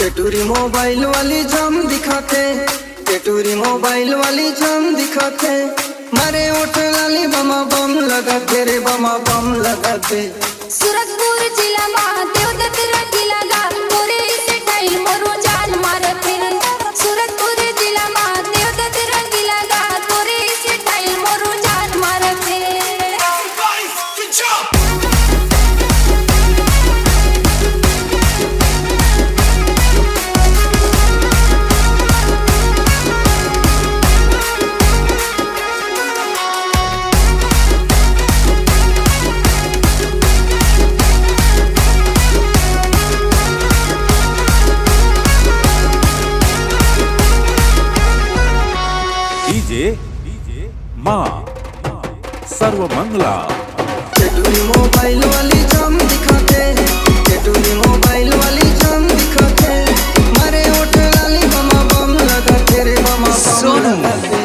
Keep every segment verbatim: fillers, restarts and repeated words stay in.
ए टूरी मोबाइल वाली जाम दिखाथे, ए टूरी मोबाइल वाली जाम दिखाथे। मारे ओठ लाली बमा बम लगाथे रे, बमा बम लगाथे। सूरजपुर जिला मा देवदत्त रंगीला गा, तोरे style मोरो जान मारथे। सूरजपुर जिला मा देवदत्त रंगीला गा, तोरे style मोरो जान मारथे। डीजे माँ सर्वमंगला। ए टूरी मोबाइल वाली जाम दिखाथे, ए टूरी मोबाइल वाली जाम दिखाथे। मारे ओठ लाली बमा बम लगाथे रे, बमा बम सोनू। लगाथे।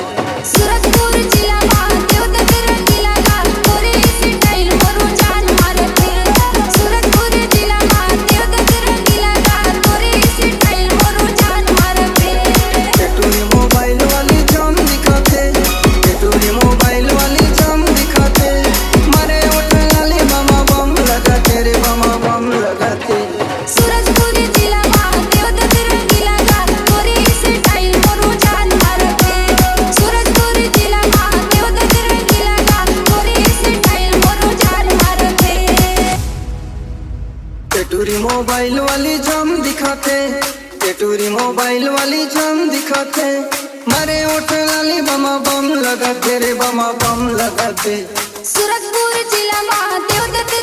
सूरजपुर जिला मा देवदत्त रंगीला गा, तोरे style मोरो जान मारथे। सूरजपुर जिला मा देवदत्त रंगीला गा, तोरे style मोरो जान मारथे। ए टूरी मोबाइल वाली जाम दिखाथे, ए टूरी मोबाइल वाली जाम दिखाथे। मारे ओठ लाली बमा बम लगाथे रे, बमा बम लगाथे। सूरजपुर जिला मा देवदत्त रंगीला गा, तोरे style मोरो जान मारथे। सूरजपुर जिला मा देवदत्त रंगीला गा, तोरे style मोरो जान मारथे। ए टूरी मोबाइल वाली जाम दिखाथे, ए टूरी मोबाइल वाली जाम दिखाथे। मारे ओठ लाली बमा बम लगाथे रे, बमा बम लगाथे। सूरजपुर जिला मा देवदत्त